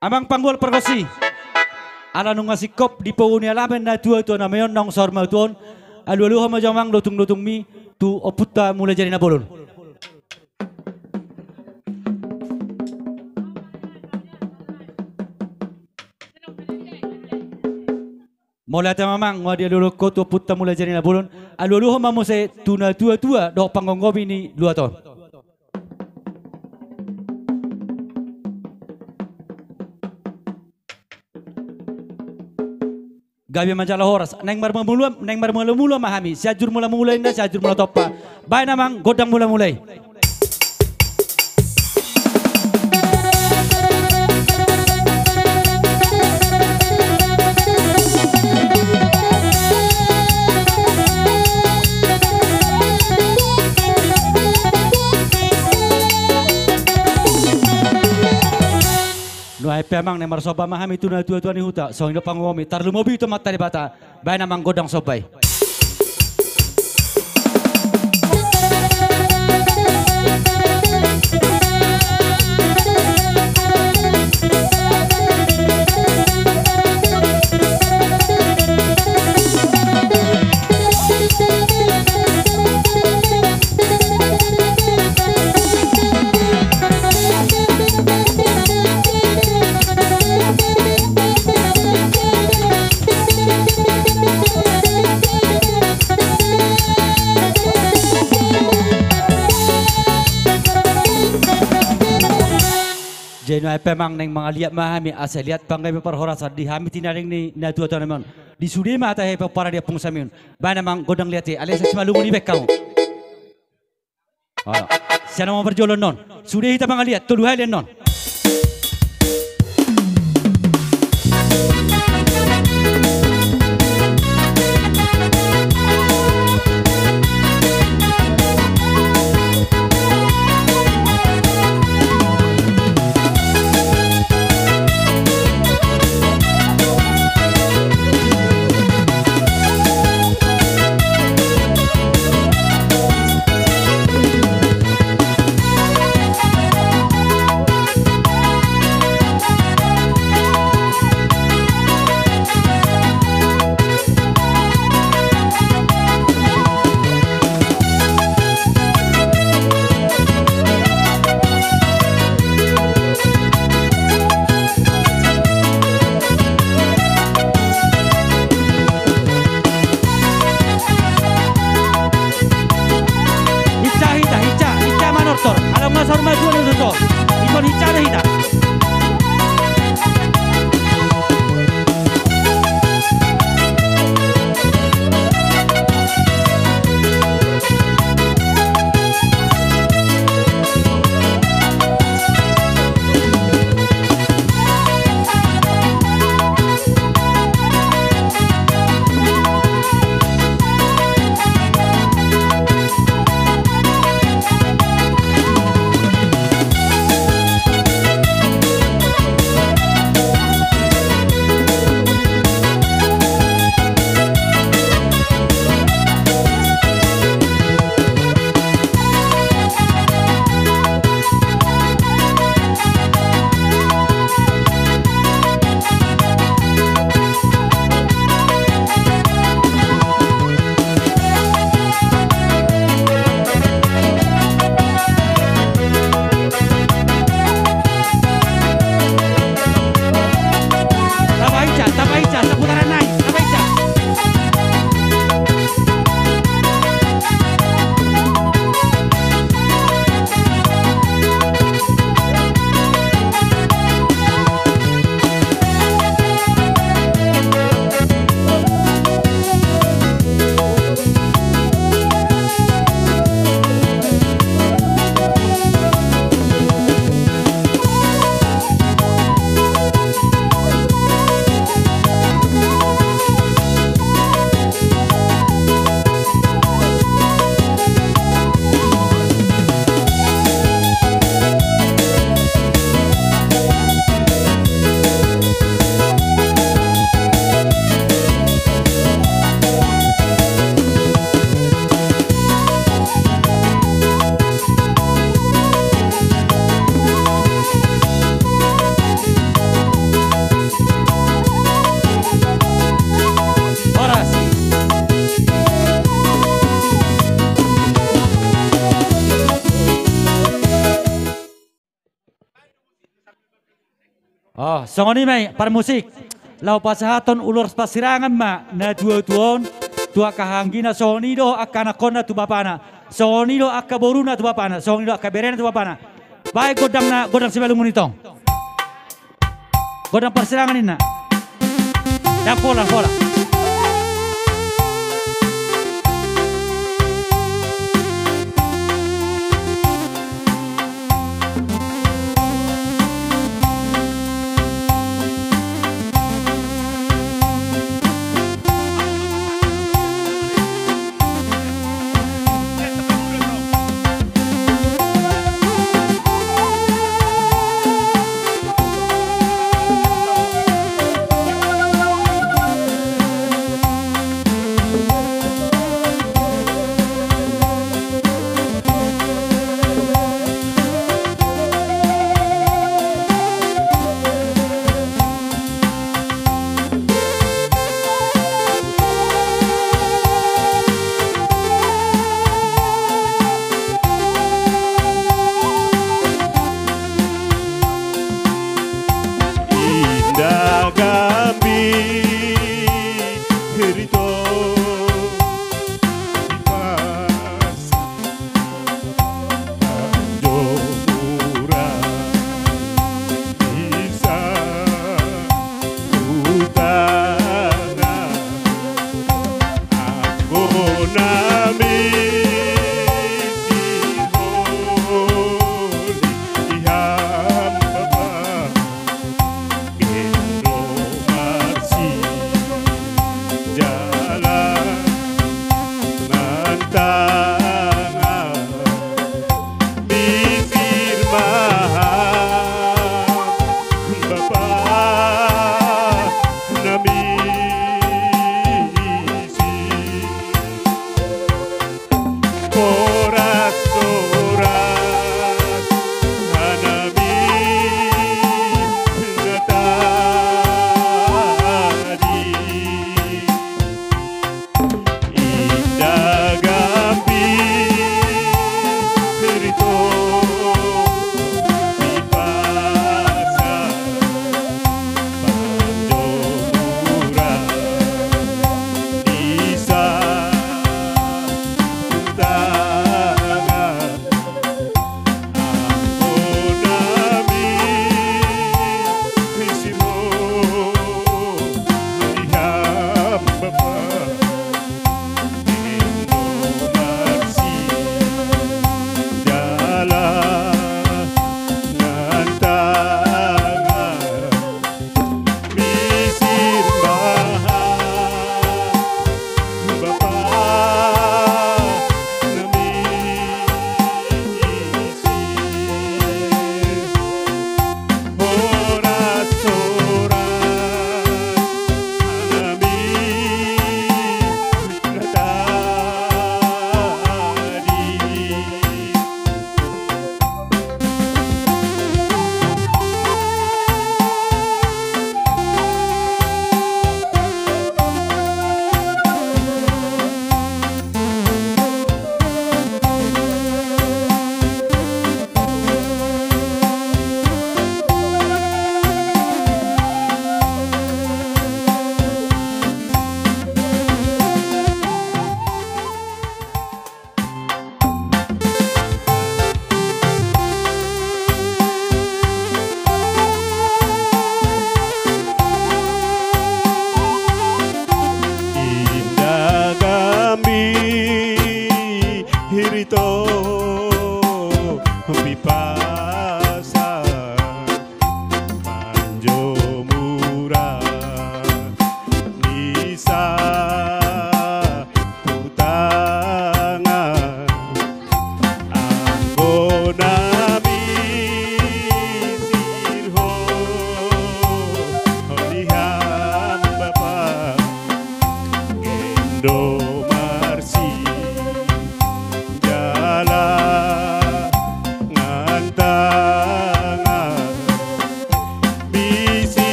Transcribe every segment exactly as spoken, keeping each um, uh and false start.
Amang panggual pargonsi, ala nunga singkop di pogu ni alaman na tuatua nami on naung saur matua on, alualuhon ma jo amang lotunglotung mi tu ompunta Mulajadi Nabolon. Mauliate ma amang, nunga dialualuhon ho tu ompunta Mulajadi Nabolon, alualuhon ma muse tu na tuatua dohot panggomgomi ni luat on. Gabe ma jala horas, naeng marmulamula, naeng marmulamula ma hami, Sianjur Mulamula inna, Sianjur Mula Tompa. Baen amang gondang mulamula i. Nuaeng pe amang, naeng marsomba ma hami tu na tuatua ni huta, songon i do panggomgomi, tarlumobi tu Amanta Debata. Baen amang gondang somba i. Jadi nuaeng pe amang, naeng mangaliat ma hami asa liat panggabean parhorasan di hami tinading ni na tuatua nami on. Di sude ma hata pomparan ni Ompung Samion. Baen amang gondang liat i, alai asa simalungun i baen hamu. Olo. Sian na mamparjolo annon. Sude hita mangaliat, tolu hali annon. Oh, songon i ma i, parmusik. Laho pasahathon ulos parsirangan ma na tuatua on tu angka anggina, songon i do angka anakkonna tu bapana, songon i do angka boruna tu bapana, songon i do angka berena tu bapana. Baen gondangna, gondang Simalungun i tong. Gondang parsirangan ninna. Ndang pola, pola.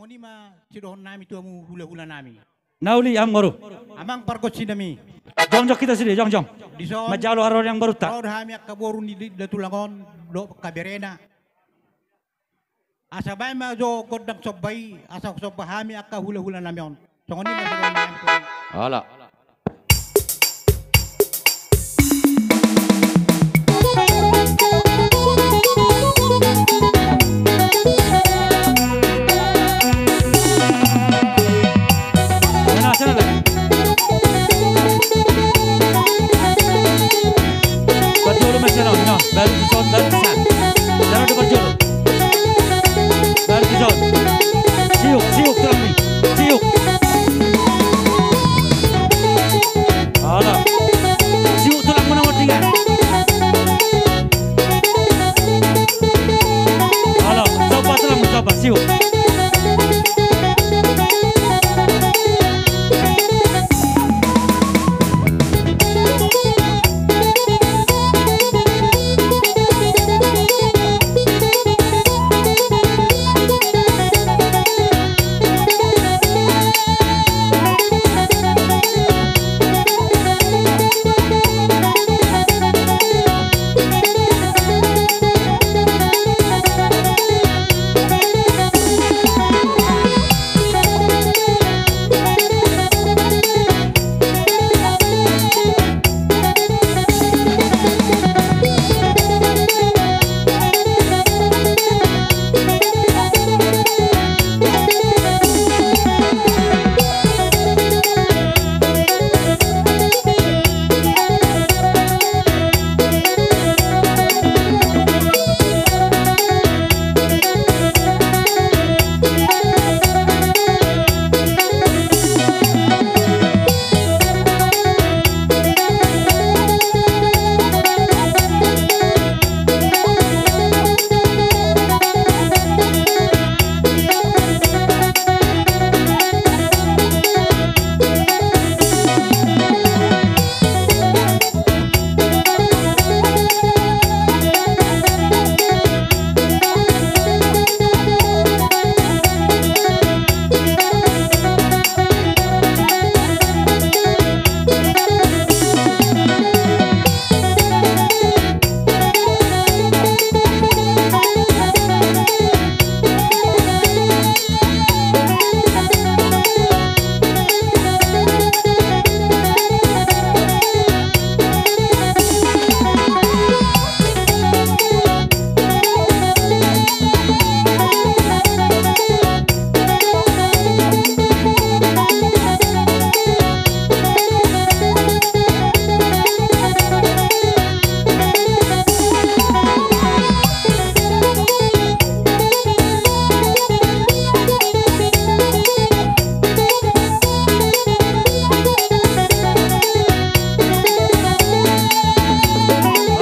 Songon i ma sidohonon nami tu hamu hulahula nami. Na uli amang boru. Amang pargonsi nami. Jongjong hita sude, jongjong. Dison. Manjalo haroro ni amang borunta. Ro do hami angka boru ni da tulang on dohot angka berena. Asa baen ma jo gondang somba i, asa somba hami angka hulahula nami on. Songon i ma sidohonon nami. Olo. Parjolo ma sian on, baru dison, baru dison. Sian on do parjolo. Baru dison. Siuk, siuk, tulang ni. Siuk. Olo. Siuk tulang muna ngodingan. Olo, somba tulang, somba, siuk.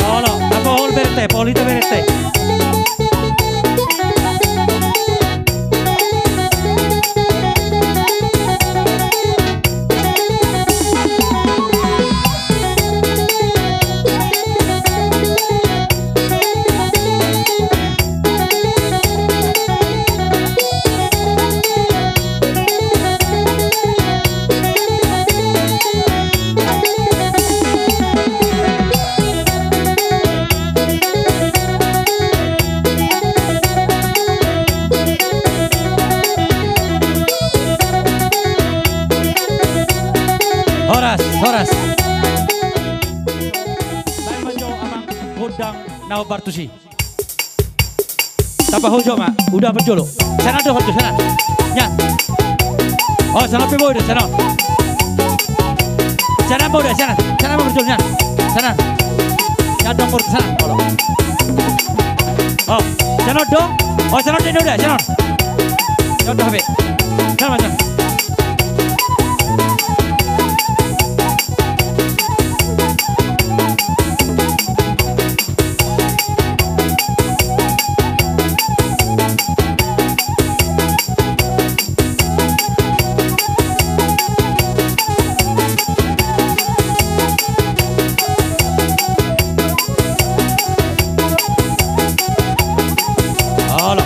Olo, olo, pahol berete, pahol hita berete. Horas, horas. Baen ma jo amang gondang na hombar tusi. Tapahojo ma, uda parjolo. Sian on do, sian on. Nian. O, sian on pe boi do, sian on. Sian on boi do, sian on. Sian on ma parjolo, nian. Sian on. Nian do, sian on. Olo. O, sian on do. O, sian on do, uda, sian on. Sian on do hape. Sian on ma, sian on. Olo.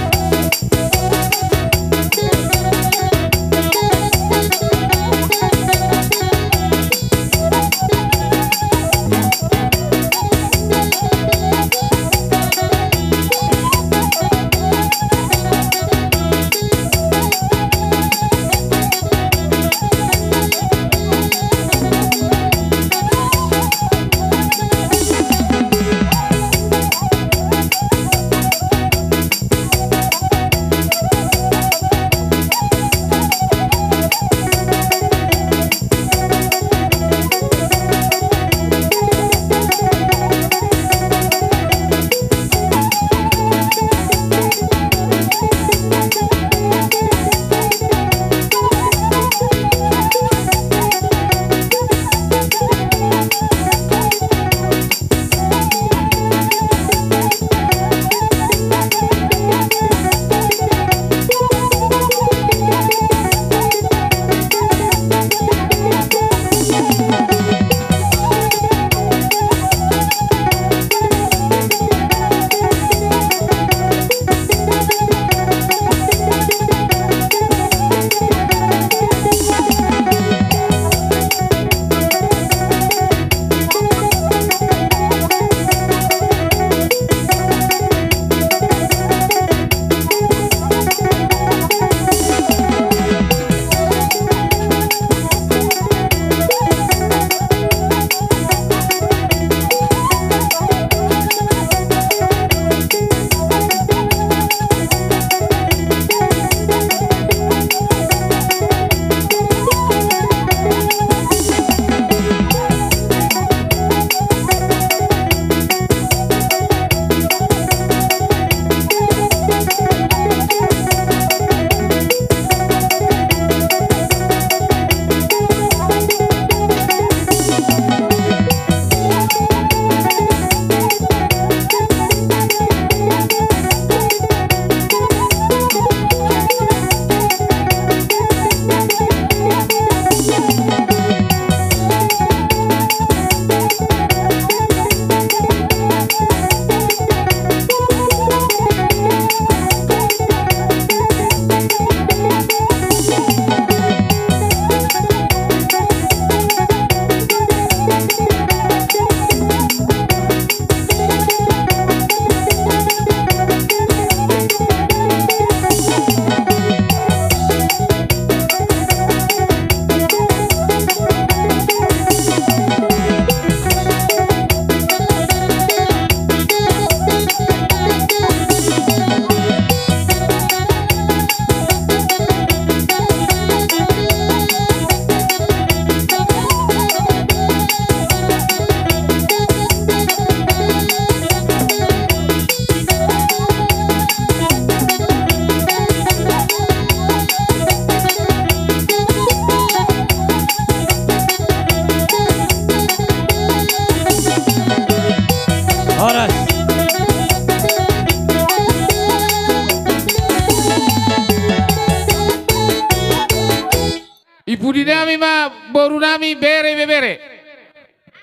ma boru nami, bere, ibebere.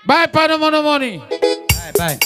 Baen panomo-nomoni. Baen, baen.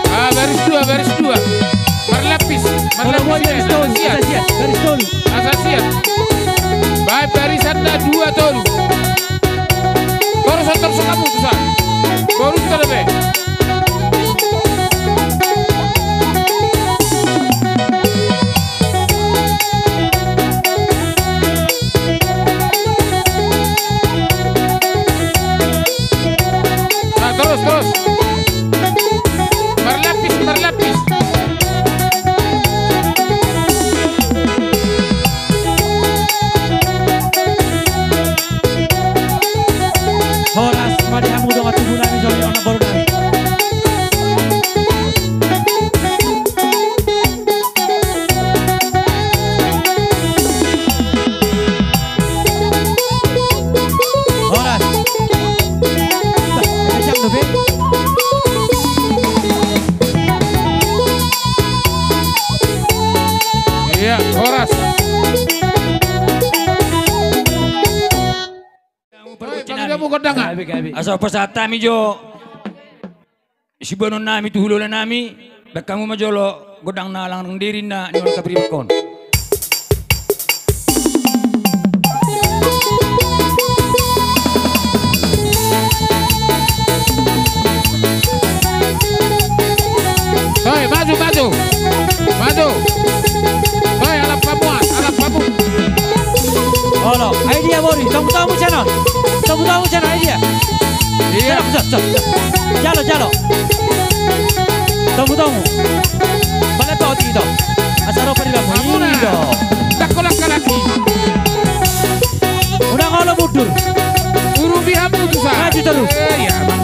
Ah, baris dua, baris dua. Marlapis, marlapis. Baris tolu, asa siat, baris tolu. Asa siat. Baen barisan na dua tolu. Torus, torus hamu tusan. Torus dope. Nah, torus, torus. Marlapis, marlapis. Horas ma di hamu dongan tubu nami, jolo on boru nami. Horas. Bah, jam dope. Iya, horas. Oi, pangida muna gondang. Asa pasahat hami jo siboanon nami tu hulahula nami, baen hamu ma jolo gondang na langdiri na nion kapribakon. Oi, maju, maju. Maju. Oi, alap hamu, alap hamu. Olo, ai dia boru, tomu-tomu sian on. Tomu-tomu sian on, ai dia. Iya. Jalo, jalo, jalo. Jalo, jalo. Tomu-tomu. Balik kau di itu. Asa ro pari lamu. Hamu na. Ido. Dakkolak kalaki. Unang olo mundur. Urupi hamu tusan. Maju terus. Eh, iya, Bang.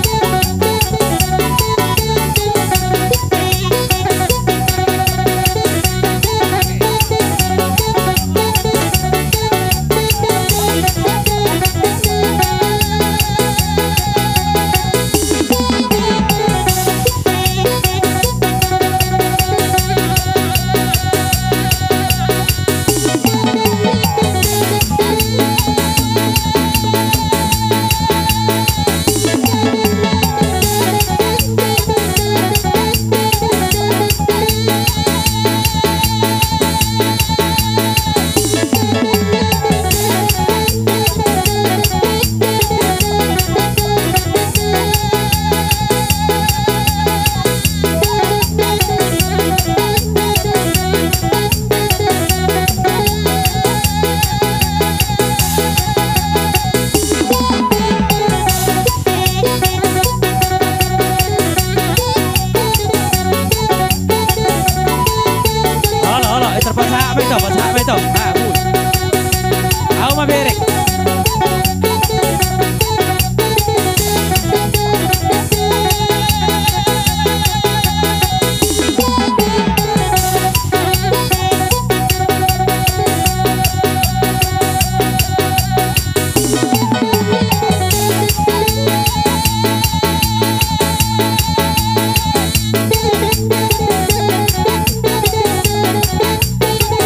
Olo, olo, eh, terpaksa apa itu? Paksa apa itu? Nah, bus. Au ma berek.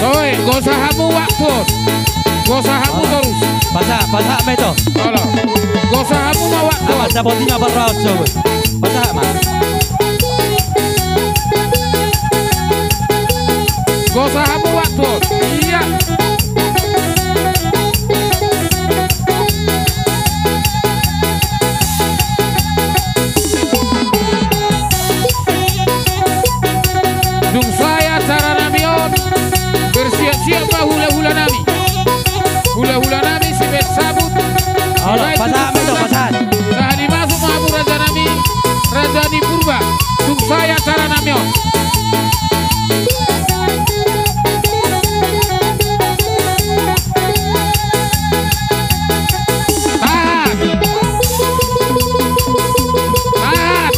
Oi, gosa hamu waktu. Gosa hamu torus. Pasa, pasa, meto. Olo. Gosa hamu ma waktu. Dapotina parraon sogot. Pasahat ma. Gosa hamu waktu on. Iya. Dung sae acara nami on, bersiap-siap ma hula-hula nami. Hula-hula nami si Bensabut. Olo, pasahat ma itu, pasahat. Sahali masuk ma hamu raja nami, raja ni Purba. Dung sae acara nami on. Tahan. Tahan.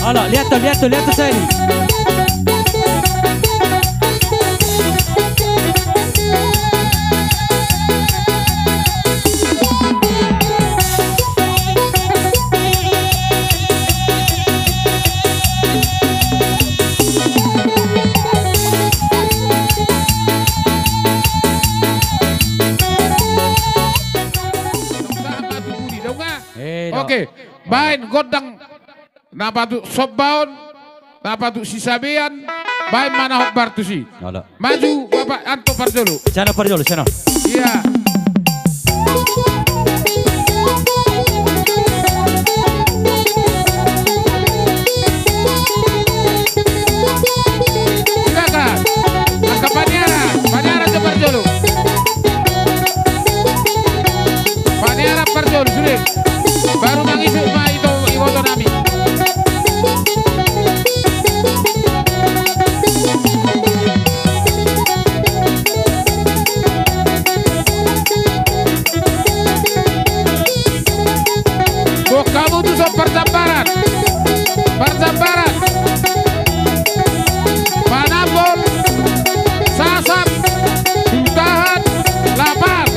Olo, lihat tuh, lihat tuh, lihat tuh saya nih. Oke, baen gondang. Na patut sombaon, na patut sisabean, baen manahot bar tusi. Olo. Maju Bapak Anto parjolo. Sian on parjolo, sian on. Iya. Silakan. Angka paniaran, paniaran jo parjolo. Paniaran parjolo, sude. Baru mangisuk ma ito iboto nami. Boha hamu tu son parjambaran. Parjambaran. Panambol, sasam, hutahan, lapar.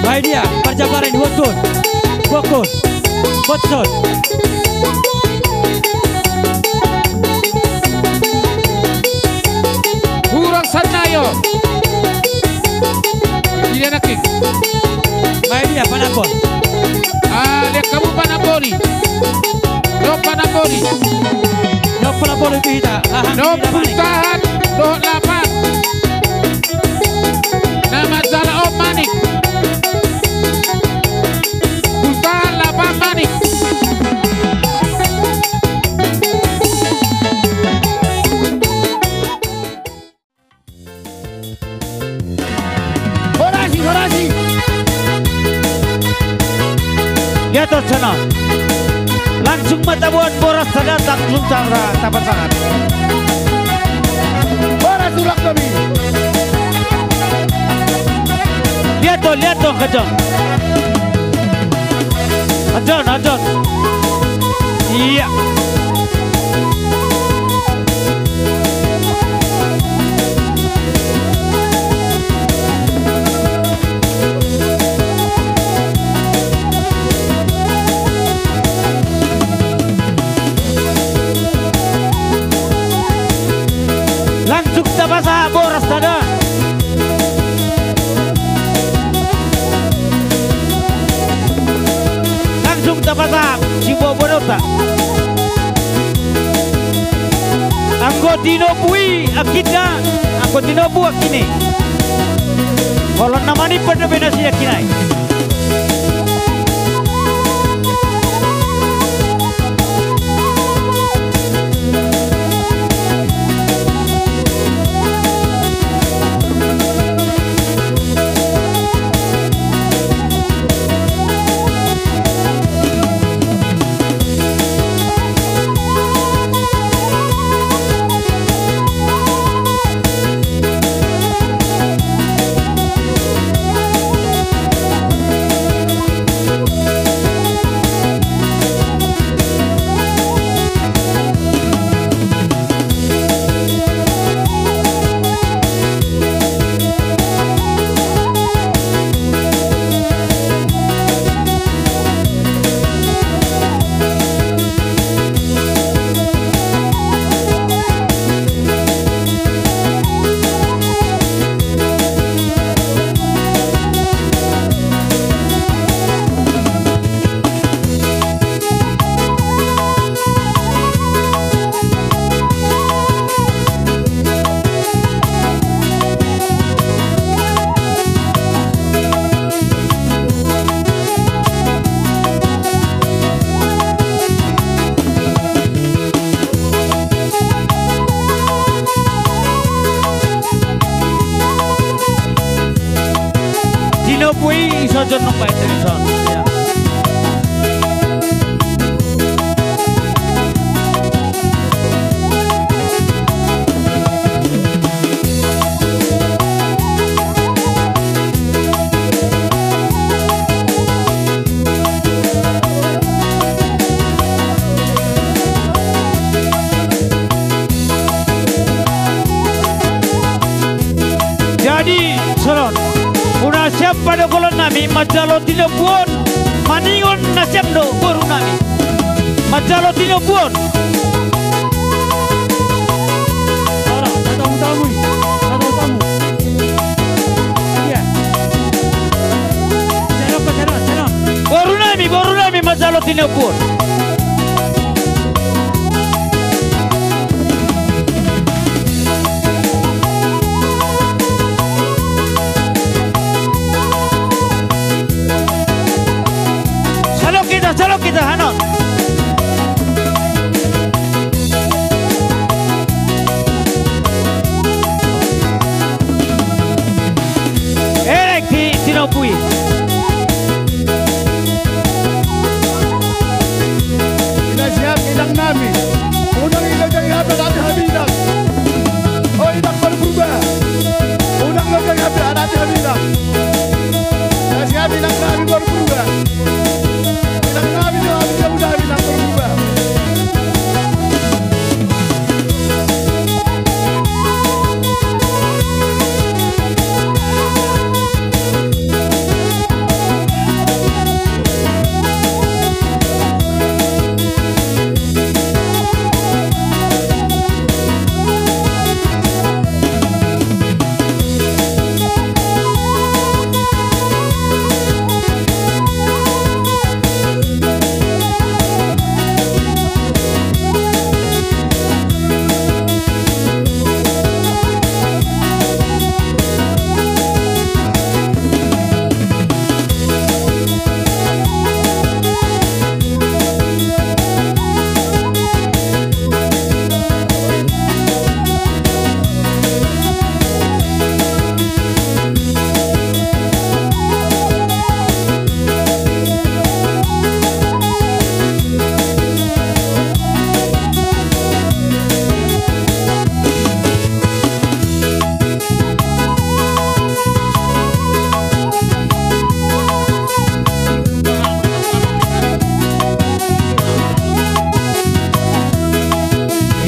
Baen dia, parjambaran ni Botson. Botson. Botson. Hurang sannayo. Ida nangkin. Baen dia, panambol. Ah, lihat hamu panamboli. Dohot panamboli. Dohot panamboli tu hita. Aha, dohot hita manik. Hutahan, dohot lapar. Na manjalo on manik. Hutahan, lapar, manik. Horasi, horasi. Lihat on sana. Langsung ma taboan boras sada, langsung sara tapasahat. Boras, tulak kami. Lihat on, lihat on, kejong. Ajon, ajon. Iya. Langsung tapasahat boras sada. Anggo tinopu i angkina, anggo tinopu angkini. Holong na manimpan dope nasida angkina i. Tinopu i ison jonok baen ison. Jadi songon on, muna sian padokolonnami manjalo tinopu on, maningon na sian do borunami manjalo tinopu on. Ora, tatamu-tamu i, tatamu-tamu. Iya. Borunami, borunami manjalo tinopu on. Salok hita, salok hita, hanon. Elek di tinopu i. Ina siap inang nami. Unang ina jadi apa nanti habinang. Oh, inang baru berubah. Unang lo jadi apa nanti habinang. Ina siap inang nami baru berubah. Inang nami do, nami do, nami nang berubah.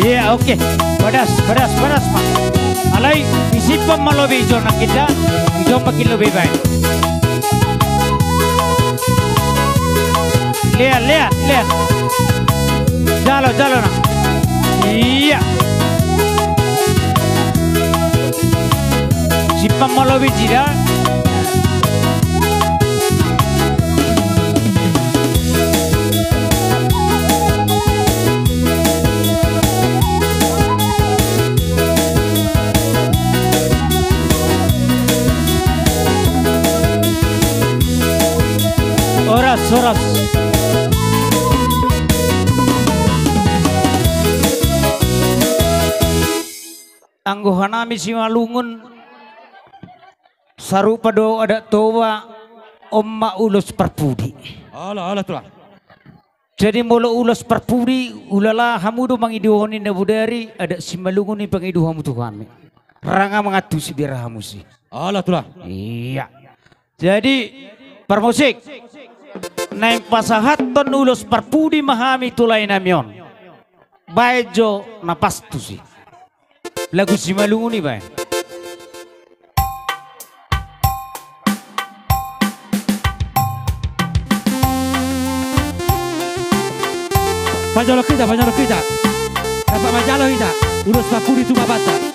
Iya, oke. Badas, badas, badas ma. Alai, i simpang ma lobi i jo nangkin da, i jo ma nangkin lobi baen. Lean, lean, lean. Jalo, jalo na. Iya. Simpang ma lobi i da. Horas. Anggo hanami Simalungun, sarupa do adat Toba, on ma ulos parpudi. Olo, olo, Tulang. Jadi molo ulos parpudi, ulala hamu do mangido on, ninna bodari, adat Simalungun i pangido hamu tu hami. Ranga mangantusi, biar hamu si. Olo, Tulang. Iya. Jadi, parmusik, naeng pasahathon ulos parpudi ma hami tu laenami on. Baen jo na pas tusi. Lagu Simalungun i baen. Pajolo hita, pajolo hita. Dapat manjalo hita. Ulos parpudi tu Amanta.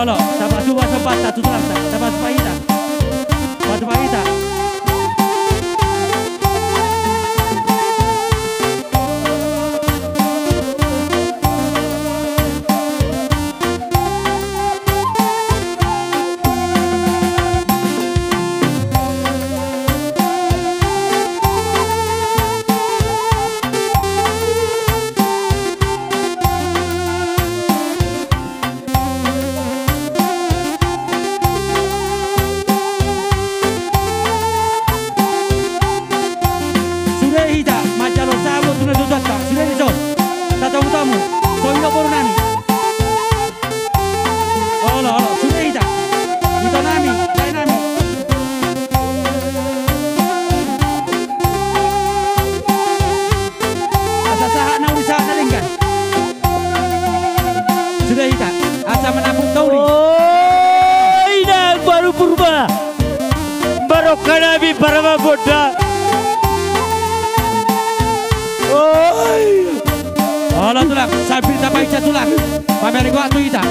Olo, tapasupasu hita tu tulangta, tapasupasu hita. Pasupasu hita. Sude hita manjalo sahat tu na tujuanta, sude dison. Tatomu-tomu, songon i do boru nami. Olo, olo, sude hita. Ito nami, dae nami. Asa sahat na uli, sahat na denggan. Sude hita, asa manapuk na uli. Oi, Inang Baru Purba. Baru hami parama bonda. Oi. Olo, Tulang, sambil tapainsa, Tulang. Pamereng goat tu hita.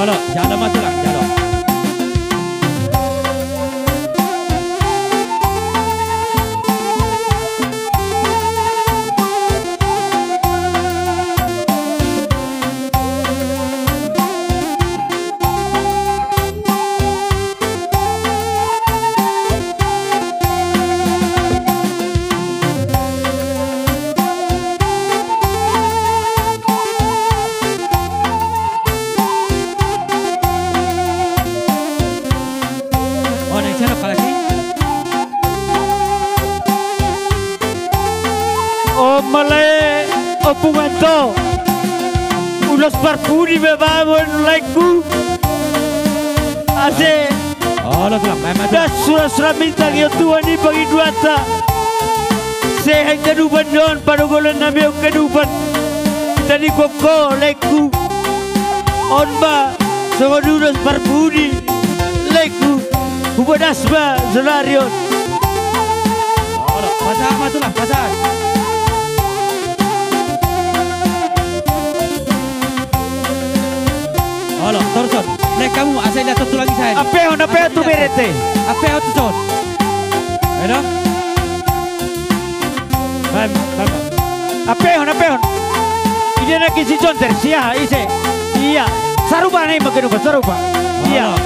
Olo, jalo ma, Tulang, jalo. Punguan to. Ulos parpudi ma bahen laengku. Ase. Olo, tulang, bahen ma, tulang. Das surat-surat bintang i on Tuhan i pangidoanta. Sai haganupan ni on, panogolan nami on ganupan. Tadi koko laengku. On ma songon ulos parpudi laengku. Hubodas ma saonari on. Olo, pasahat ma, tulang, pasahat. Olo, torus on. Naeng hamu, asa dilehon tulang i saen. Ampehon, ampehon tu berete. Ampehon tu son. Edo? Bahen, bahen. Ampehon, ampehon. Ida nangkin si Jonter, si aha, ise. Ia. Sarupa na i ma ganupan, sarupa. Ia. Olo.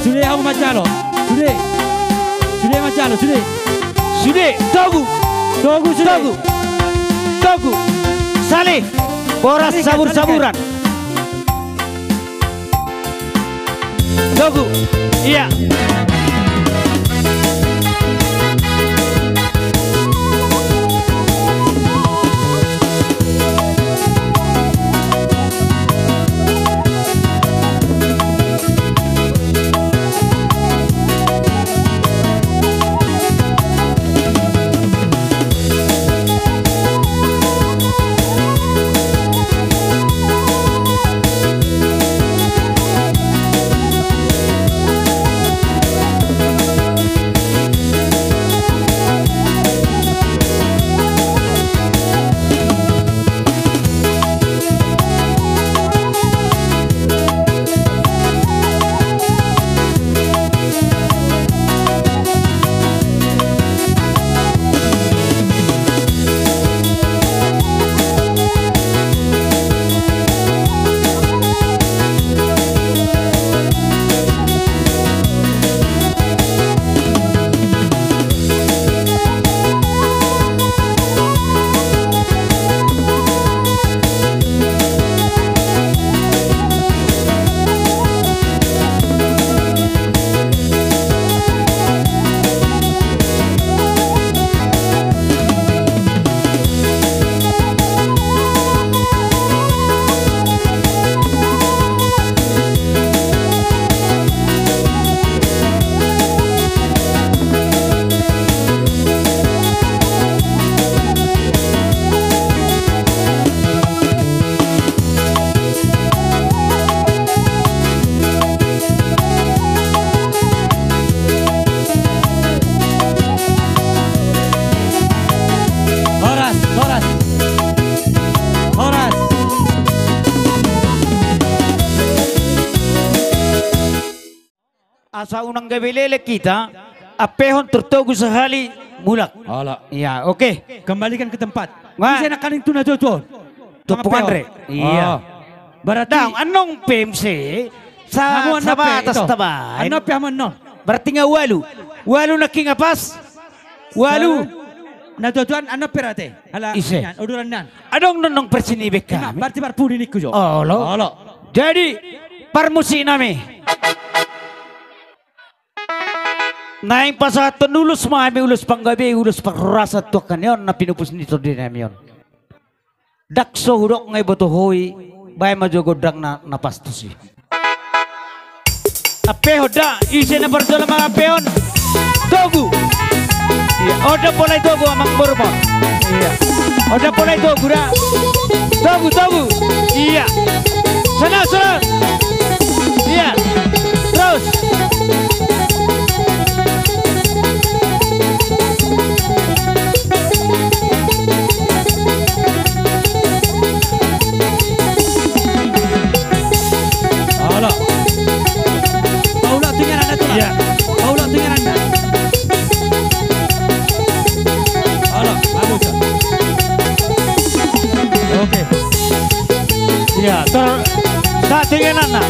Sude hamu manjalo. Sude. Sude manjalo, sude. Sude, togu. Togu, sude. Togu. Togu. Sale. Boras sabur-saburan. Togu. Ia. Horas, horas. Horas. Asa unang gabe leleng hita, ampehon tu togu sahali mulak. Olo. Ia, oke. Kembalikan ke tempat. Wah. Ise nangkaning tu na jojo on? Tu punguan re. Ia. Oh. Berarti dang, annon pe muse. Sa-, hamu annon pe, sabatas ito. Tabaen. Annon pe hamu annon. Berarti nga ualu. Ualu nangkin nga pas. Ualu. Sa-, na jojo on annon pe rate. Ala ise. Nian, uduran nian. Adong nonong persinibek kami. Ima, berarti parpudi ningku jo. Olo. Olo. Jadi, parmusik nami. Naeng pasahathon ulos ma hami, ulos panggabean, ulos parhorasan tu angka ni on na pinupus ni tondi nami on. Ndang so hudok nga iboto ho i, baen ma jo gondang na, na pas tusi. Ampehon da, ise na parjolo mangampehon? Togu. Ia, on da pola i togu amang boru ma. Ia. On da pola i togu da. Togu, togu. Ia. Sana, sana. Ia. Terus. Olo. Paulak tu inganan na, tulang. Ia. Paulak tu inganan na. Olo, bagus. Oke. Ia, tor, sa tu inganan na.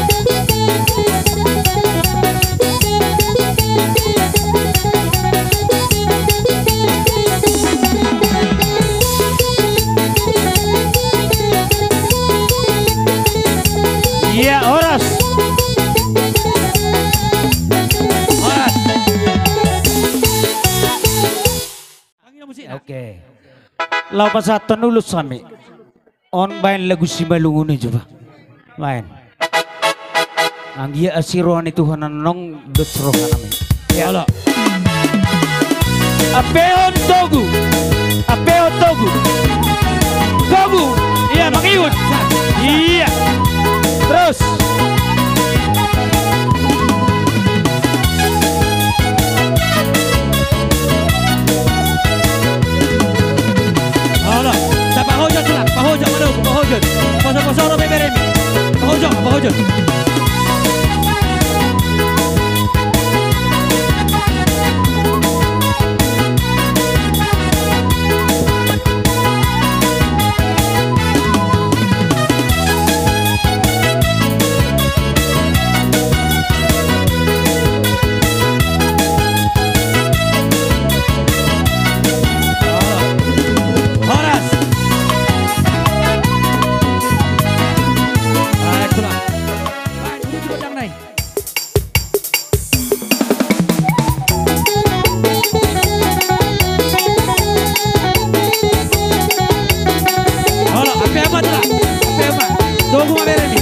Ia, horas. Horas. Oke. Laho pasahathon ulos hami. On baen lagu Simalungun i jo ba. Baen. Anggiat asi roha ni Tuhan annon dos roha nami. Ia. Olo. Ampehon togu. Ampehon togu. Togu. Ia, mangihut. Ia. Terus. Olo, sa pahojot sulang, pahojot, manogu, pahojot. Poso-poso ro beberemi. Pahojot, pahojot. Horas. Baik, sudah. Baik, duduk, duduk, damnai. Olo, ampe ama, tula. Ampe ama. Togu ma beremi.